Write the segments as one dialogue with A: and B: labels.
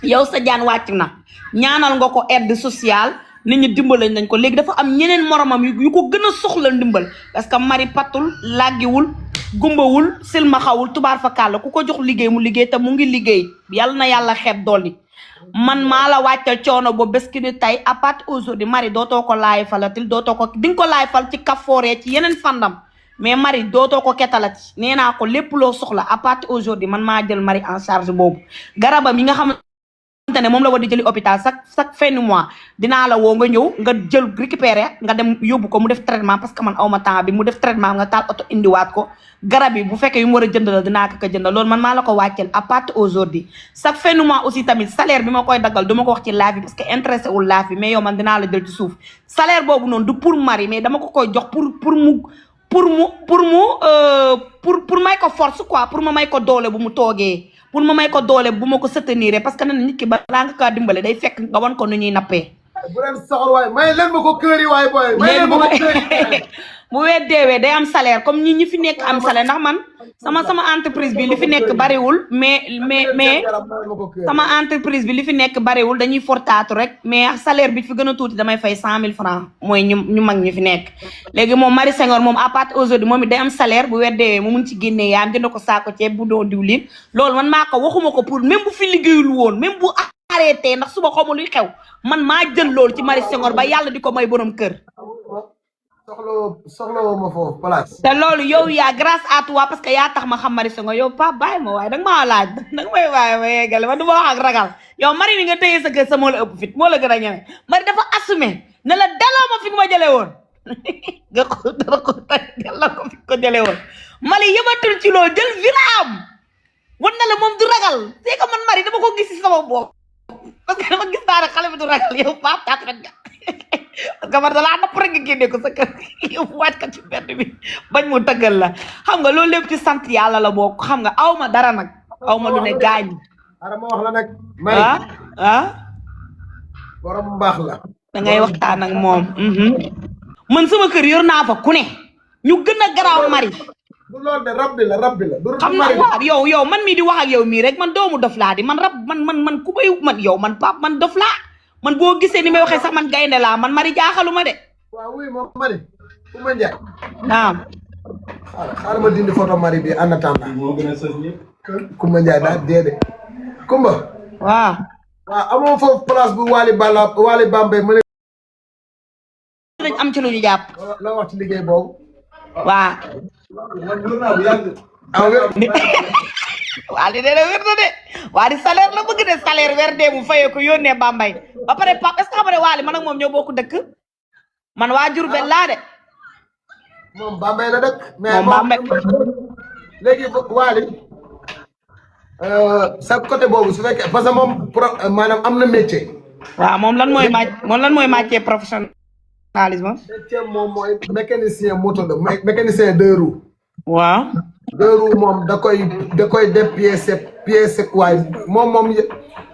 A: yow sa jaan wàcc na ñaanal nga ko aide sociale nit ñi dimbal nañ ko léegi dafa am ñeneen moromam yu ko gën a soxla ndimbal parce que mari patul làggiwul gumbawul silmaxawul tubaar fa kàll ku ko jox liggéey mu liggéey te mu ngi liggéey yàlla na yàlla xeeb dolli man maa la wàccal coono boobu bés ki ni tey à partir aujourd'hui mari dootoo ko laay falatil dootoo ko di nga ko laay fal ci kafooree ci yeneen fandam mais mari dootoo ko ketalati nee naa ko lépp loo soxla à partir aujourd'hui man maa jël mari en charge boobu garabam yi nga xam ne moom la war di jëli hôpital chaque fin de mois dinaa la woo nga ñëw nga jël récupérer nga dem yóbbu ko mu def traitement parce que man awma temps bi mu def traitement nga taal oto indiwaat ko garab yi bu fekkee yu mu war a jënd la dinaa ko jënd loolu man maa la ko wàcceel à partir aujourd'hui chaque fin de mois aussi tamit salaire bi ma koy daggal du ma ko wax ci live bi parce que intéressé wul live bi mais yow man dinaa la jël ci suuf salaire boobu noonu du pour mari mais dama ko koy jox pour may ko force quoi pour ma may ko doole bu mu toogee pour ma may ko doole bu ma ko soutenir parce que nit ki balaa nga kaa dimbale day fekk nga wan ko nu ñuy nappee.
B: bu leen soxor waay may leen ma ko kër yi waay booy. may leen ma ko kër yi
A: bu weer deewee day am salaire comme ñi fi nekk am salaire ndax man sama entreprise bi li fi nekk bariwul mais sama entreprise bi li fi nekk bariwul dañuy fortaatu rek mais salaire bi fi gën a tuuti damay fay 100 000 francs mooy ñu mag ñi fi nekk. léegi moom Marie Senghor moom à partir aujourd'hui moom it day am salaire bu weer deewee mu mun ci génnee yaam jënd ko saako ceeb bu doo diwlin loolu man maa ko waxuma ko pour même bu fi liggéeyul woon même bu arrêté ndax suba xawma luy xew man maa jël loolu ci Marie Senghor ba yàlla di ko may borom kër.
B: soxla ma foofu place.
A: te loolu yow yaa grâce à toi parce que yaa tax ma xam Marie Senghor yow Pape bàyyi ma waaye danga maa laaj danga may waaye ma yeggale man du ma wax ak ragal yow Marie ni nga téye sa kër sa moo la ëpp fit moo la gën a ñeme Marie dafa assumé ne la delloo ma fi ma jëlee woon nga ko dara ko delloo ko fi ko jëlee woon Marie yëbatul ci loolu jël viraam wan na la moom du ragal c'est que man Marie dama ko gis si sama bopp parce que dama gis naa rek xale bi du ragal yow Pape kat rek parce que man dalaa napp rek nga génne ko sa kër yow waaj ka ci mbedd bi bañ mu tëggal la xam nga loolu lépp ci sant yàlla la bokk xam nga aw ma dara nag aw ma lu ne gaañ.
B: ara ma wax la nag. borom mbaax la.
A: da ngay waxtaan ak moom. man sama kër yor naa fa ku ne ñu gën a garaaw Marie.
B: du loolu de rab bi la.
A: xam na waaw yow man mii di wax ak yow mii rek man doomu dof laa di man rab man ku may man yow man Pape man dof laa. man boo gisee ni may waxee sax man gaynde laa man Marie jaaxaluma de.
B: waaw oui moom Marie. Kumba Ndiaye.
A: naam.
B: xaaral ma dindi photo Marie bi en attendant. moo gën a sës ñëpp. Kumba Ndiaye daal dee de. Kumba.
A: waaw.
B: amoo foofu place bu Waly Bambey ma ne.
A: dañ am ci lu ñu jàpp.
B: la wax ci liggéey boobu.
A: waaw. Waly de la wér na de Waly salaire la bëgg de salaire weer dee mu fayee ko yónnee Bambey ba pare Pape est-ce que xam nga Waly man ak moom ñoo bokk dëkk man waa Diourbel laa de.
B: moom Bambey la dëkk.
A: moom Bambey
B: léegi Waly sa côté boobu su fekkee parce que moom maanaam am na métier.
A: waaw moom lan mooy métier professionnalisme.
B: métier moom mooy mécanicien moto la mécanicien deux roues.
A: waaw.
B: deux roues moom da koy def pièce waaye moom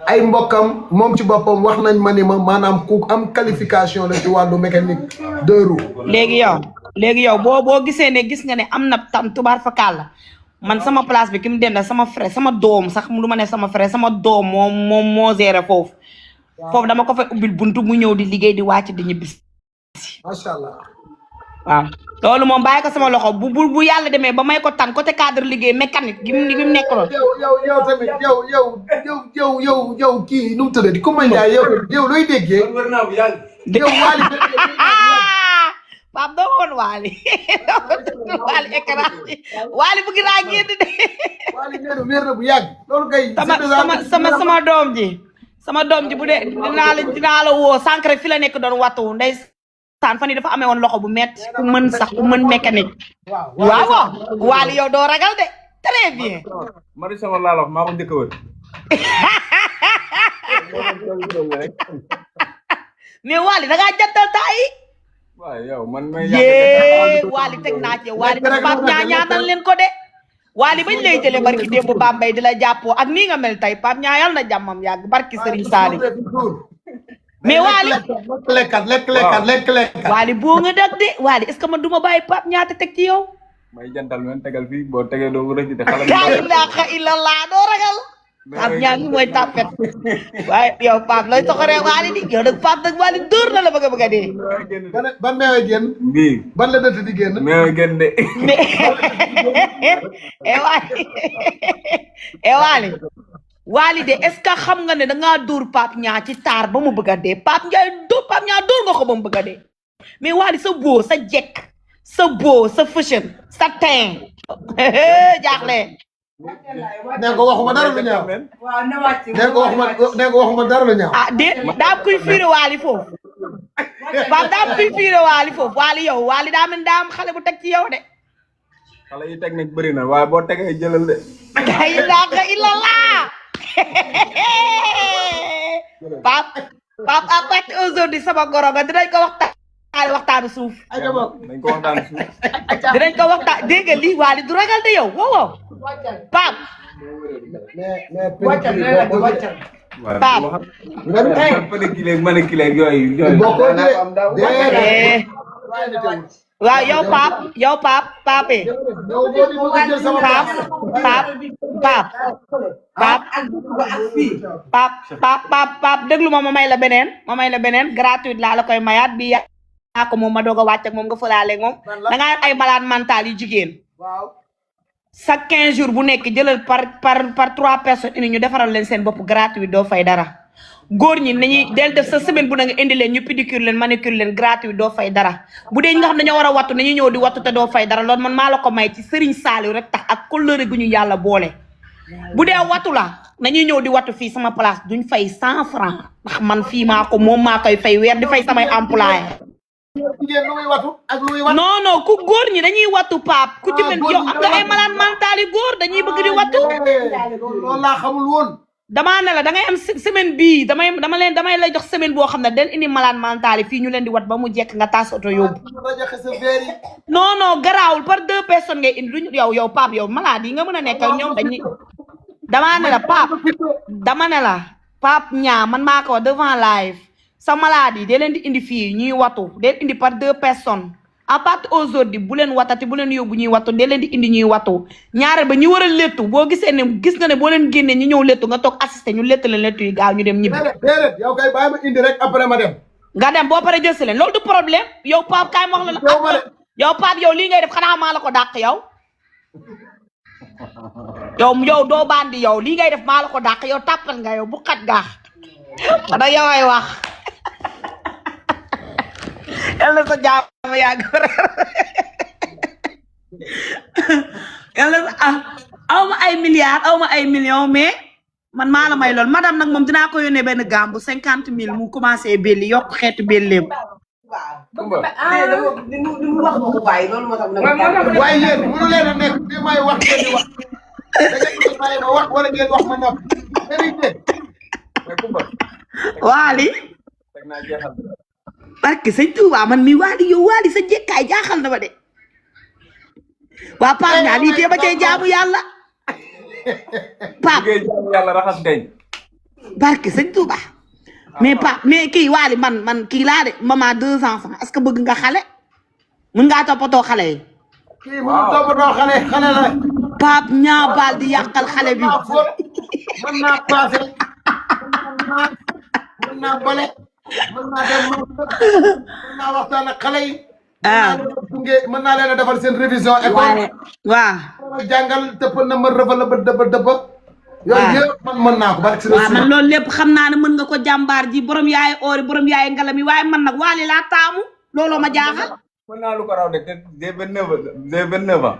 B: ay mbokkam moom ci boppam wax nañ ma ni ma maanaam ku am qualification la ci wàllu mécanique deux roues.
A: léegi yow boo gisee ne gis nga ne am na tam tubaar fakal la man sama place bi ki mu denda sama frère sama doom sax lu ma ne sama frère sama doom moom moo géré foofu. foofu dama ko fay ubbil buntu mu ñëw di liggéey di wàcc di ñibbisi.
B: macha allah.
A: waaw loolu moom bàyyi ko sama loxo bu yàlla demee ba may ko tànn côté cadre liggéey mécanique gi mu nekk lool.
B: yow tamit yow kii nu mu tuddati Kumba Ndiaye yow looy déggee. yow Waly.
A: Pape doo woon Waly Waly écran Waly bëgg naa génn de.
B: Waly nee na wér na bu yàgg. loolu kay
A: sama doom ji bu dee dinaa la woo sànq rek fi la nekk doon wattu ndey. saan fan yi dafa amee woon loxo bu métti ku mën mécanique. waaw Waly yow doo ragal de très bien.
C: Marie Senghor laa la wax maa ko njëkk a wër.
A: mais Waly da ngaa jantal taay.
C: waaw yow man
A: Waly teg naa ci Waly Pape ñaañaatal leen ko de. Waly bañ lay jëlee barki démb Bambey di la jàppoo ak nii nga mel tey Pape ñaayal na jàmmam yàgg barki Serigne Saliou. mais Waly
B: lekk.
A: Waly boo nga dag de Waly est-ce que man du ma bàyyi Pape ñaata teg ci yow.
C: may jantal men tegal fii boo tegee doo rëcc de xale.
A: laa ilaaha illallah doo ragal. Pape ñaa ngi mooy tapet waaye yow Pape looy soxoree Wally di yow nag Pape nag Wally dóor na la bëgg a bëgg a dee
B: ban meewee génn
C: bii
B: ban la dëtt di génn
C: meewe génn de
A: mais Wally Wally de est-ce que xam nga ne dangaa dóor Pape ñaa ci taar ba mu bëgg a dee Pape ñaa dóor nga ko ba mu bëgg a dee mais Wally sa beau sa jekk sa beau sa fashion sa teint jaaxle
B: nee ko waxuma dara lu ñaaw nee ko waxuma dara lu ñaaw
A: ah déet daa am kuy fiire Wally foofu Pape daa am kuy fiire Wally foofu Wally yow Wally daa mel daa am xale bu teg ci yow de
C: xale yi teg nag bëri na waaye boo tegee jëlal de
A: la ilaha illallah Pape à partir aujourd'hui sama goro nga dinañ ko waxtaanu suuf
C: nañ ko waxtaan suuf
A: dinañ ko waxtaan dégg nga lii Wally du ragal de yow wow Pape
C: manikileeg yooyu
B: bokkoo de
A: waaw yow Pape Pape déglu ma may la beneen gratuite laa la koy mayaat bi yaa ko moom ma doog a wàcc ak moom nga fëlaaleeg moom da nga ay malade mental yu jigéen chaque 15 jours bu nekk jëlal par 3 personnes indi ñu defaral leen seen bopp gratuite doo fay dara góor ñi nañuy del def sa semaine bu na nga indi leen ñu pédicure leen manucure leen gratuite doo fay dara bu dee ñi nga xam dañoo war a wattu nañuy ñëw di wattu te doo fay dara loolu man maa la ko may ci Serigne Saliou rek tax ak kóllëre gu ñu yàlla boole bu dee wattu la nañuy ñëw di wattu fii sama place duñ fay 100 francs ndax man fii maa ko moom maa koy fay weer di fay samay employé
B: jigéen lu muy watu ak lu muy wat
A: non ku góor ñi dañuy wattu Pape ku ci mel yow am nga ay malade mental yu góor dañuy bëgg di wattu
B: loolu laa xamul woon
A: damaa ne la da ngay am semaine bii damay lay jox semaine boo xam ne del indi malade mental yi fii ñu leen di wat ba mu jekk nga taas oto yóbbu non garaawul par 2 personnes ngay indi duñu yow Pape yow malade yi nga mën a nekk ak ñoom dañuy damaa ne la Pape dama ne la Pape ñaa man maa ko devant live sa malade yi dee leen di indi fii ñuy watu dee indi par 2 personnes à partir aujourd'hui bu leen watati bu leen yóbbu ñuy watu dee leen di indi ñuy watu ñaare ba ñu war a léttu boo gisee ne gis nga ne boo leen génnee ñu ñëw léttu nga toog assisté ñu létt leen léttu yi gaaw ñu dem ñibbi
B: déedéet yow kay bàyyi ma indi rek après ma dem
A: nga dem boo paree jël si leen loolu du problème yow Pape kaay ma wax la yow Pape yow lii ngay def xanaa maa la ko dàq yow yow doo bandi yow lii ngay def maa la ko dàq yow tàppal nga yow bu xat gaax xanaa yow ay wax yàlla sa jaam yàgg yàlla aw ma ay milliards aw ma ay millions mais man maa la may lool madame nag moom dinaa ko yónnee benn gambu 50 000 mu commencé belli yokk xeetu belleem
B: waaye yéen mënu leen a nekk bi may wax ngeen di wax da ngeen may ma wax wala ngeen wax ma noppi
A: Wally barke sëñ Touba man mi Wally yow Wally sa jekkaay jaaxal na ma de waa Pape ñaa lii tee ba cay jaamu yàlla Pape
C: yàlla raxas gañ
A: barke sëñ Touba mais Pape mais kii Wally man kii laa de maman 2 enfants est-ce que bëgg nga xale mën ngaa toppatoo xale yi
B: kii mënu toppatoo xale la
A: Pape ñaa baal di yàqal xale bi
B: mën naa passé mën naa bale mën naa dem mën naa waxtaan ak xale yi mën naa leen a defal seen révision école
A: waaw
B: jàngal tëpp na ma rëfal ba dëpp yooyu yëpp man mën naa ko barke si
A: waaw man loolu lépp xam naa ne mën nga ko jàmbaar ji borom yaay oori borom yaay ngalam yi waaye man nag Wally laa taamu looloo ma jaaxal
C: mën naa lu ko raw de te j'ai 29 ans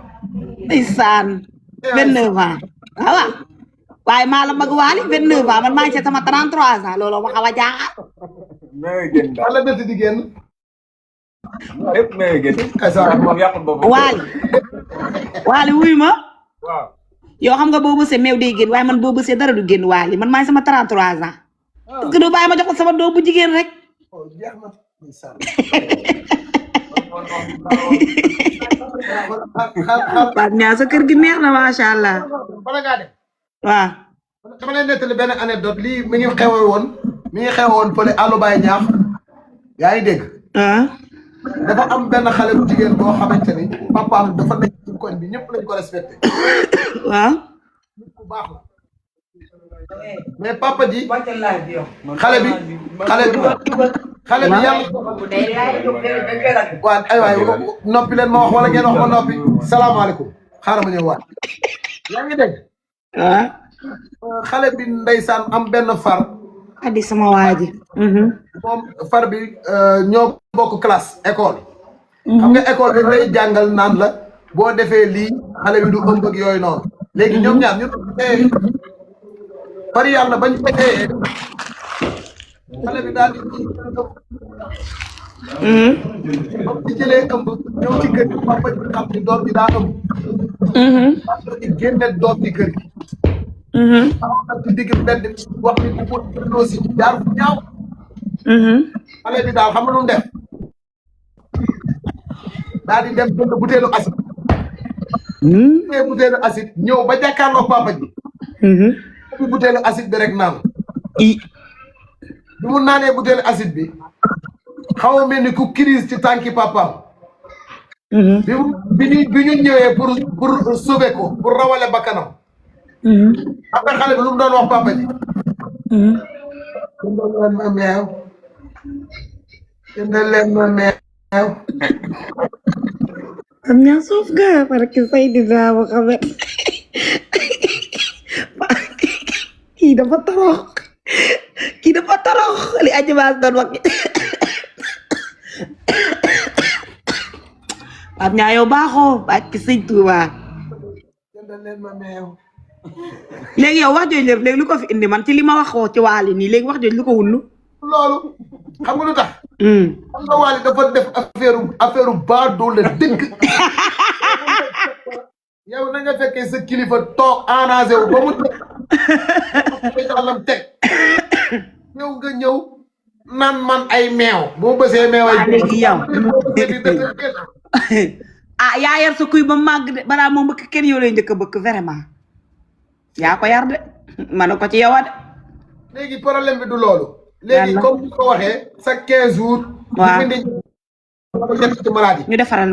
A: ndeysaan 29 ans waaw waaye maa la mag Wally 29 ans man maa ngi ci sama 33 ans looloo ma xaw a jaaxal
B: wala dëtt di génn
C: lépp mais moom yàqul boppam
A: Wally wuy ma
C: waaw
A: yow xam nga boo bësee meew day génn waaye man boo bësee dara du génn Wally man maa ngi sama 33 ans parce que doo bàyyi ma jox ko sama doom bu jigéen rek Pape ñaa sa kër gi neex na macha allah
B: bala ngaa dem
A: waaw
B: dama leen nettali benn anecdote lii mi ngi xewe woon fële àllu baay ñaax yaa ngi dégg dafa am benn xale bu jigéen boo xamante ni papaam dafa nekk ci koñ bi ñëpp lañ ko respecté
A: waaw
B: nit ku baax la mais papa ji xale bi yàlla waaw ay waay noppi leen ma wax wala ngeen wax ma noppi salaamaaleykum xaaral ma ñëw waat yaa ngi dégg xale bi ndeysaan am benn far
A: adi sama waa ji
B: moom far bi ñoo bokk classe école xam nga école bi lay jàngal naan la boo defee lii xale bi du ëmb ak yooyu noonu léegi ñoom ñaar ñu par yàlla bañ ko xale bi daal di jëlee ëmb ñëw ci kër gi papa ji xam ni doom bi daa ëmb papa ji génne doom bi kër gi ci digg mbedd wax ni ku ko doosi jaar bu ñaaw xale bi daal xam nga lu mu def daal di dem jënd butéelu acide butéelu acide ñëw ba jàkkaarloo papa ji bi butéelu acide bi rek naan bi mu naanee butéelu acide bi xaw a mel ni ku crise ci tànki papaam bi ñu ñëwee pour sauver ko pour rawale bakkanam xam nga xale bi lu mu doon wax papa ji jëndal leen ma meew jëndal leen ma meew
A: am naa suuf ga parce say dinaa ma xame kii dafa torox li aji baas doon wax am ñaa yow baaxoo bàcc sëñ Tuuba
B: jëndal leen ma meew
A: léegi yow wax jooju lépp léegi lu ko fi indi man ci li ma waxoo ci waali nii léegi wax jooju lu ko wunnu
B: loolu xam nga lu tax xam nga waali dafa def affaire baa doole dëgg yow na nga fekkee sa kilifa toog arrangé wu ba mu teg yow nga ñëw naan man ay meew boo bësee meew ay
A: léegi yow yaa yar sa kuy ba màgg de balaa moo mbëkk kenn yow lay njëkk a bëkk vraiment yaa ko yar de man ko ci yow de
B: léegi problème bi du loolu léegi comme ni ko waxee chaque 15 jours
A: waaw
B: ñu defaral